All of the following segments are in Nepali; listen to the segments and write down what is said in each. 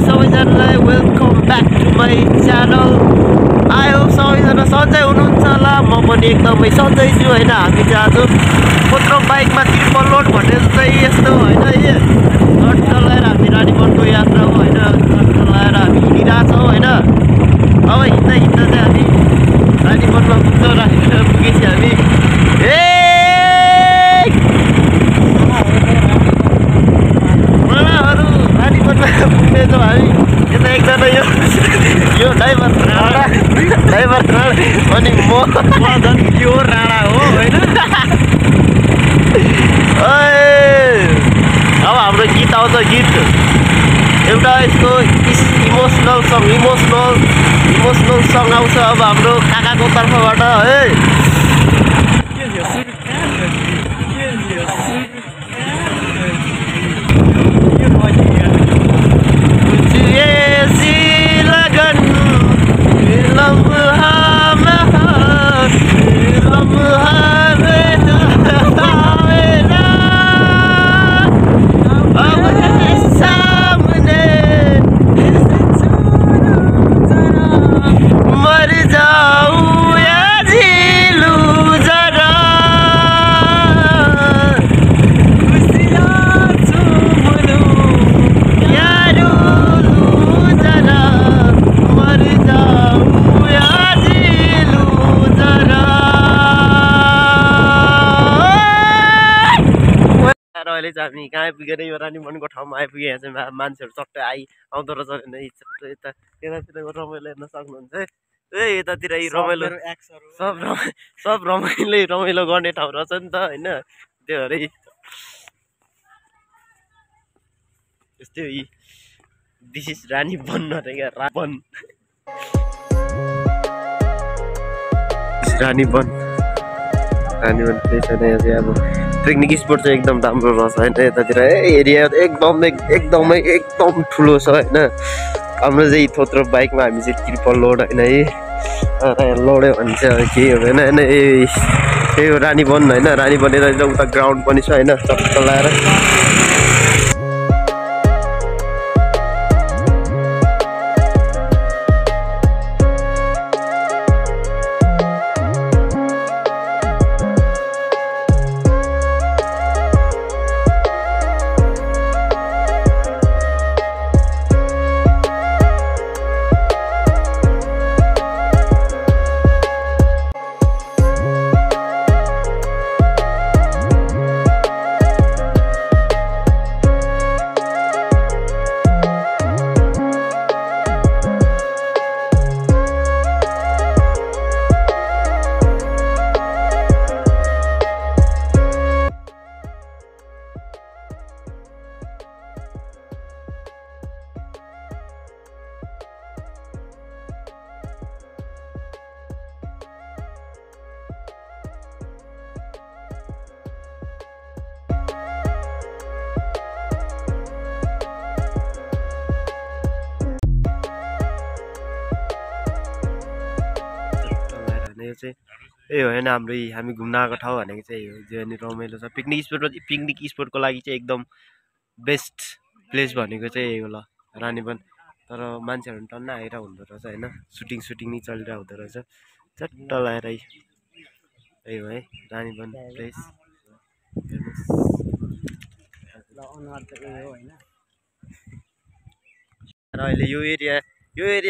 सबैजनालाई welcome back to my channel. I hope सबैजना सन्चै हुनुहुन्छ होला। म पनि एकदमै सन्चै छु होइन। हामी चाहिँ आज फोत्रो बाइकमा ट्रिपल लोड भनेर चाहिँ यस्तो होइन चट चलाएर हामी रानीवनको यात्रा हो होइन। चट चलाएर हामी हिँडिरहेछौँ होइन। अब हिँड्दा हिँड्दा चाहिँ हामी रानीवनमा पुग्छौँ। रानीवन पुगेपछि हामी रानीवनमा पुग्नेछौँ हामी। यता एकजना यो ड्राइभर राणा अनि म झन् यो राणा हो होइन। अब हाम्रो गीत आउँछ। गीत एउटा यसको इमोसनल सङ आउँछ अब हाम्रो काकाको तर्फबाट है। अहिले चाहिँ हामी कहाँ आइपुगेर यो रानीवनको ठाउँमा आइपुगे। यहाँ चाहिँ मान्छेहरू चट्टै आउँदो रहेछ होइन। यतातिर रमाइलो हेर्न सक्नुहुन्छ है। यतातिर रमाइलो सब रमाइलो गर्ने ठाउँ रहेछ नि त होइन। त्यो अरे यस्तै दिस इज रानीवन अरे क्या रानीवन प्लेस होइन। यहाँ चाहिँ अब पिकनिक स्पोट चाहिँ एकदम राम्रो रहेछ होइन। यतातिर एरिया एकदम ठुलो छ होइन। हाम्रो चाहिँ थोत्रो बाइकमा हामी चाहिँ ट्रिपल लोड होइन है। लोड्यो भने चाहिँ केही हुँदैन होइन। त्यही हो रानीवन होइन। रानीवन यता उता ग्राउन्ड पनि छ होइन चट्ट लाएर। यो चाहिँ यही होइन हाम्रो हामी घुम्न आएको ठाउँ भनेको चाहिँ हो जो रमाइलो छ। पिकनिक स्पोटको लागि चाहिँ एकदम बेस्ट प्लेस भनेको चाहिँ यही हो ल रानीवन। तर मान्छेहरू टन्न आइरहेको हुँदो रहेछ होइन। सुटिङ नै चलिरहेको हुँदो रहेछ चट्ट लाएर। यही हो है रानीवन प्लेस। र अहिले यो एरिया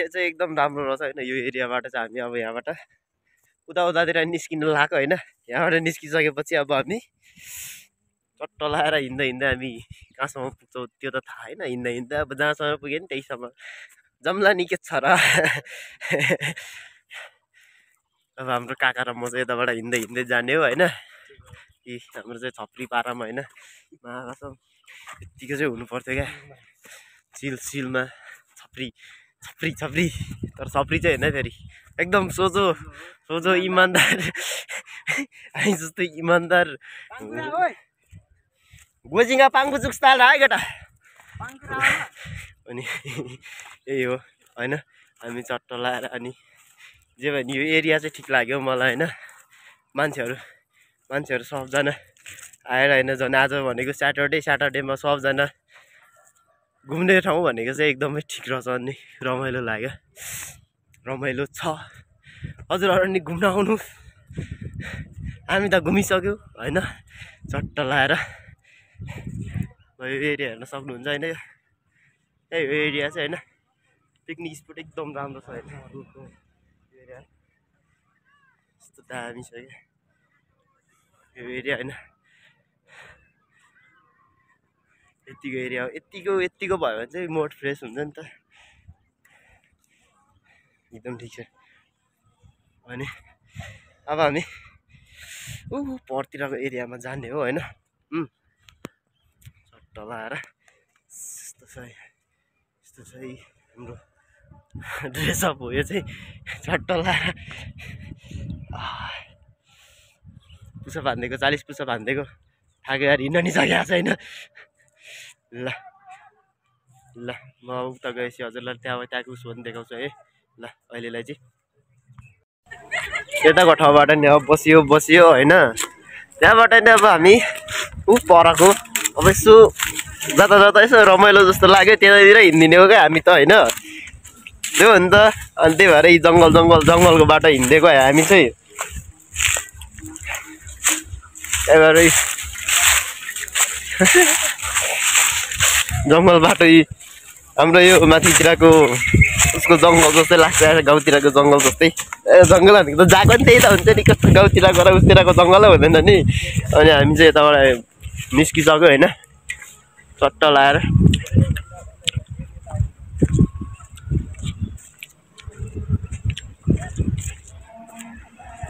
चाहिँ एकदम राम्रो रहेछ होइन। यो एरियाबाट चाहिँ हामी अब यहाँबाट उतातिर निस्किनु लाग्यो होइन। यहाँबाट निस्किसकेपछि अब हामी चट्ट लाएर हिँड्दा हामी कहाँसम्म पुग्छौँ त्यो त थाहा होइन। हिँड्दा अब जहाँसम्म पुग्यो नि त्यहीसम्म जम्ला नि के छ र। अब हाम्रो काका र म चाहिँ यताबाट हिँड्दै जाने हो होइन। हाम्रो चाहिँ छप्री पारामा होइन महाकसम यत्तिको चाहिँ हुनु पर्थ्यो क्या। चिलमा छप्री तर छप्री चाहिँ होइन फेरि एकदम सोझो इमान्दार हामी जस्तो इमान्दार गोजिङा पाङ्गु जुक्स्ताल है केटा अनि यही हो होइन। हामी चट्ट लाएर अनि जे भने यो एरिया चाहिँ ठिक लाग्यो मलाई होइन। मान्छेहरू सबजना आएर होइन। झन् आज भनेको स्याटरडेमा सबजना घुम्ने ठाउँ भनेको चाहिँ एकदमै ठिक रहेछ अनि रमाइलो लाग्यो रमाइलो छ हजुरहरू नि घुम्न आउनु हामी त घुमिसक्यौँ होइन चट्ट लाएर यो एरिया हेर्न सक्नुहुन्छ होइन यो एरिया चाहिँ होइन पिकनिक स्पोट एकदम राम्रो छ होइन एरिया यस्तो दामी छ क्या यो एरिया होइन यतिको एरिया हो यतिको भयो भने चाहिँ मोड फ्रेस हुन्छ नि त एकदम ठिक छ अनि अब हामी परतिरको एरियामा जाने हो होइन चट्ट लाएर यस्तो छ हाम्रो ड्रेसअप हो यो चाहिँ चट्ट लाएर पुसअप हान्दिएको 40 पुसअप हान्दिएको थाक्यो यार हिँड्न नि सकेको छैन ल ल म उता गएपछि हजुरलाई त्यहाँको उसो पनि देखाउँछु है ल अहिलेलाई चाहिँ यताको ठाउँबाट नि अब बसियो होइन त्यहाँबाट नि अब हामी परको अब यसो जाँदा यसो रमाइलो जस्तो लाग्यो त्यतातिर हिँडिदिने हो क्या हामी त होइन त्यो हो नि त अनि त्यही भएर जङ्गलको बाटो हिँडिदिएको हामी चाहिँ त्यही भएर जङ्गल बाटो हाम्रो यो माथितिरको उसको जङ्गल जस्तै लाग्छ गाउँतिरको जङ्गल जस्तै जङ्गल भनेको त जाएको नि त्यही त हुन्छ नि कस्तो गाउँतिरको र उसतिरको जङ्गलै हुँदैन नि अनि हामी चाहिँ यताबाट निस्किसक्यो होइन चट्ट लाएर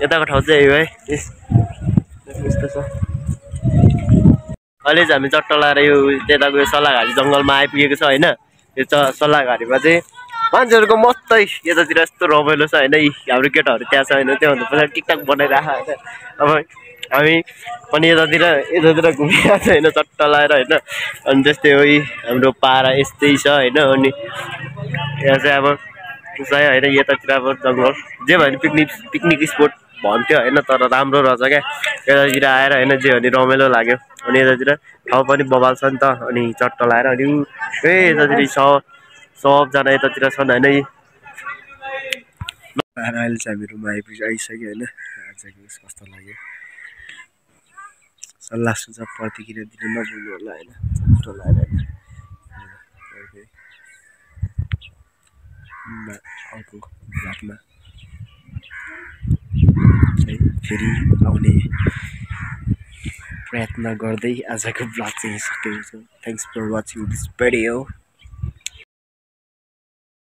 यताको ठाउँ चाहिँ यो है यस्तो छ अहिले चाहिँ हामी चट्ट लाएर यो त्यताको यो सल्लाहघारी जङ्गलमा आइपुगेको छ होइन यो सल्लाहघारीमा चाहिँ मान्छेहरूको मस्तै यतातिर यस्तो रमाइलो छ होइन हाम्रो केटाहरू त्यहाँ छ होइन त्योभन्दा पछाडि टिकटक बनाइरहेको होइन अब हामी पनि यतातिर घुमिरहेको छ होइन चट्ट लाएर होइन अनि त्यस्तै हो हाम्रो पारा यस्तै छ होइन अनि यहाँ चाहिँ अब चाहिँ होइन यतातिर अब जङ्गल जे भने पिकनिक स्पोट भन्थ्यो होइन तर राम्रो रहेछ क्या यतातिर आएर होइन जे भने रमाइलो लाग्यो अनि यतातिर ठाउँ पनि बबाल छ नि त अनि चट्ट लाएर अनि यतातिर सबजना यतातिर छन् होइन अहिले चाहिँ हामी रुममा आइसक्यो होइन आजको कस्तो लाग्यो सल्लाह सुझाव प्रतिक्रिया दिनु नभुल्नु होला होइन चट्ट लाएर अर्को भ्लगमा फेरि आउने प्रयत्न गर्दै आजको भ्लग चाहिँ सकेको छ thanks for watching this video